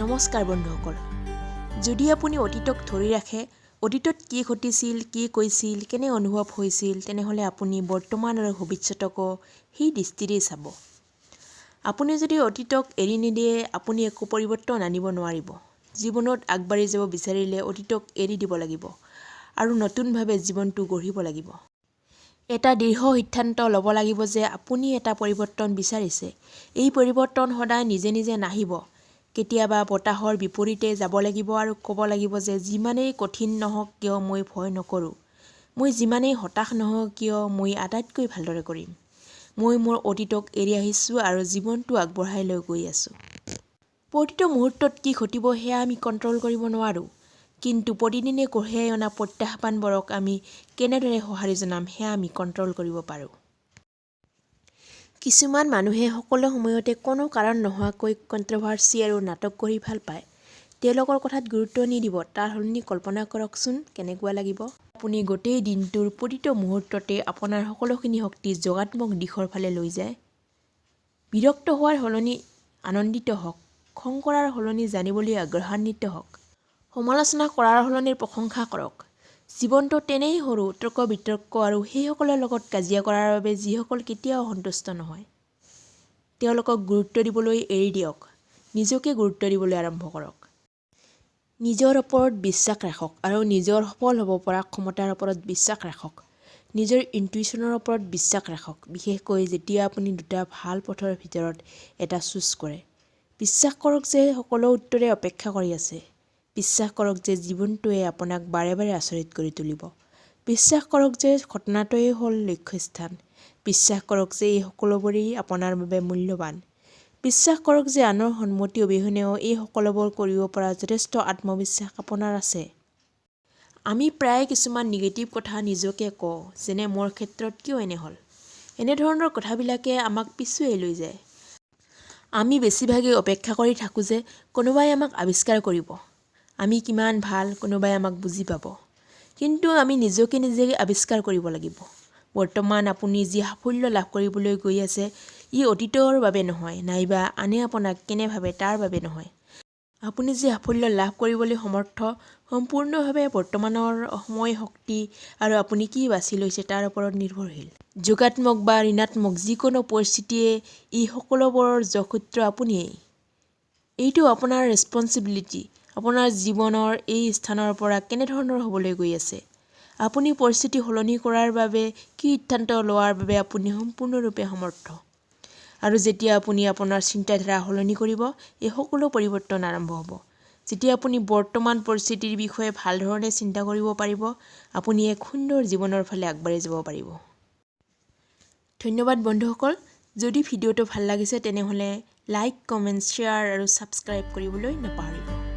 নমস্কাৰ বন্ধুসকল। যদি আপুনি অতীতক ধৰি ৰাখে, অতীতত কি ঘটিছিল, কি কৈছিল, কেনে অনুভৱ হৈছিল, তেনেহ'লে আপুনি বৰ্তমান আৰু ভৱিষ্যতকো সেই দৃষ্টিৰেই চাব। আপুনি যদি অতীতক এৰি নিদিয়ে, আপুনি একো পৰিৱৰ্তন আনিব নোৱাৰিব। জীৱনত আগবাঢ়ি যাব বিচাৰিলে অতীতক এৰি দিব লাগিব আৰু নতুনভাৱে জীৱনটো গঢ়িব লাগিব। এটা দৃঢ় সিদ্ধান্ত ল'ব লাগিব যে আপুনি এটা পৰিৱৰ্তন বিচাৰিছে। এই পৰিৱৰ্তন সদায় নিজে নিজে নাহিব। কেতিয়াবা বতাহৰ বিপৰীতে যাব লাগিব আৰু ক'ব লাগিব যে যিমানেই কঠিন নহওক কিয়, মই ভয় নকৰোঁ। মই যিমানেই হতাশ নহওঁ কিয়, মই আটাইতকৈ ভালদৰে কৰিম। মই মোৰ অতীতক এৰি আহিছোঁ আৰু জীৱনটো আগবঢ়াই লৈ গৈ আছোঁ। প্ৰতিটো মুহূৰ্তত কি ঘটিব সেয়া আমি কণ্ট্ৰল কৰিব নোৱাৰোঁ। কিন্তু প্ৰতিদিনে কঢ়িয়াই অনা প্ৰত্যাহ্বানবোৰক আমি কেনেদৰে সঁহাৰি জনাম, সেয়া আমি কণ্ট্ৰল কৰিব পাৰোঁ। কিছুমান মানুহে সকলো সময়তে কোনো কাৰণ নোহোৱাকৈ কণ্ট্ৰভাৰ্চি আৰু নাটক কৰি ভাল পায়। তেওঁলোকৰ কথাত গুৰুত্ব নিদিব। তাৰ সলনি কল্পনা কৰকচোন কেনেকুৱা লাগিব, আপুনি গোটেই দিনটোৰ প্ৰতিটো মুহূৰ্ততে আপোনাৰ সকলোখিনি শক্তি যোগাত্মক দিশৰ ফালে লৈ যায়। বিৰক্ত হোৱাৰ সলনি আনন্দিত হওক। খং কৰাৰ সলনি জানিবলৈ আগ্ৰহান্বিত হওক। সমালোচনা কৰাৰ সলনি প্ৰশংসা কৰক। জীৱনটো তেনেই সৰু তৰ্ক-বিতৰ্ক আৰু সেইসকলৰ লগত কাজিয়া কৰাৰ বাবে যিসকল কেতিয়াও সন্তুষ্ট নহয়। তেওঁলোকক গুৰুত্ব দিবলৈ এৰি দিয়ক। নিজকে গুৰুত্ব দিবলৈ আৰম্ভ কৰক। নিজৰ ওপৰত বিশ্বাস ৰাখক আৰু নিজৰ সফল হ'ব পৰা ক্ষমতাৰ ওপৰত বিশ্বাস ৰাখক। নিজৰ ইনটিউশ্যনৰ ওপৰত বিশ্বাস ৰাখক, বিশেষকৈ যেতিয়া আপুনি দুটা ভাল পথৰ ভিতৰত এটা চুজ কৰে। বিশ্বাস কৰক যে সকলো উত্তৰে অপেক্ষা কৰি আছে। বিশ্বাস কৰক যে জীৱনটোৱে আপোনাক বাৰে বাৰে আচৰিত কৰি তুলিব। বিশ্বাস কৰক যে ঘটনাটোৱেই হ'ল লক্ষ্যস্থান। বিশ্বাস কৰক যে এই সকলোবোৰেই আপোনাৰ বাবে মূল্যৱান। বিশ্বাস কৰক যে আনৰ সন্মতি অবিহনেও এই সকলোবোৰ কৰিব পৰা যথেষ্ট আত্মবিশ্বাস আপোনাৰ আছে। আমি প্ৰায়ে কিছুমান নিগেটিভ কথা নিজকে কওঁ, যেনে মোৰ ক্ষেত্ৰত কিয় এনে হ'ল? এনেধৰণৰ কথাবিলাকে আমাক পিছুৱাই লৈ যায়। আমি বেছিভাগেই অপেক্ষা কৰি থাকোঁ যে কোনোবাই আমাক আৱিষ্কাৰ কৰিব, আমি কিমান ভাল, কোনোবাই আমাক বুজি পাব। কিন্তু আমি নিজকে নিজে আৱিষ্কাৰ কৰিব লাগিব। বৰ্তমান আপুনি যি সাফল্য লাভ কৰিবলৈ গৈ আছে, ই অতীতৰ বাবে নহয়, নাইবা আনে আপোনাক কেনে ভাবে তাৰ বাবে নহয়। আপুনি যি সাফল্য লাভ কৰিবলৈ সমৰ্থ, সম্পূৰ্ণভাৱে বৰ্তমানৰ সময়, শক্তি আৰু আপুনি কি বাছি লৈছে তাৰ ওপৰত নিৰ্ভৰশীল। যোগাত্মক বা ঋণাত্মক যিকোনো পৰিস্থিতিয়ে এই সকলোবোৰৰ যোগসূত্ৰ আপুনিয়েই। এইটো আপোনাৰ ৰেচপনচিবিলিটি, আপোনাৰ জীৱনৰ এই স্থানৰ পৰা কেনেধৰণৰ হ'বলৈ গৈ আছে। আপুনি পৰিস্থিতি সলনি কৰাৰ বাবে কি সিদ্ধান্ত লোৱাৰ বাবে আপুনি সম্পূৰ্ণৰূপে সমৰ্থ। আৰু যেতিয়া আপুনি আপোনাৰ চিন্তাধাৰা সলনি কৰিব, এই সকলো পৰিৱৰ্তন আৰম্ভ হ'ব। যেতিয়া আপুনি বৰ্তমান পৰিস্থিতিৰ বিষয়ে ভালধৰণে চিন্তা কৰিব পাৰিব, আপুনি এক সুন্দৰ জীৱনৰ ফালে আগবাঢ়ি যাব পাৰিব। ধন্যবাদ বন্ধুসকল। যদি ভিডিঅ'টো ভাল লাগিছে, তেনেহ'লে লাইক, কমেণ্ট, শ্বেয়াৰ আৰু ছাবস্ক্ৰাইব কৰিবলৈ নাপাহৰিব।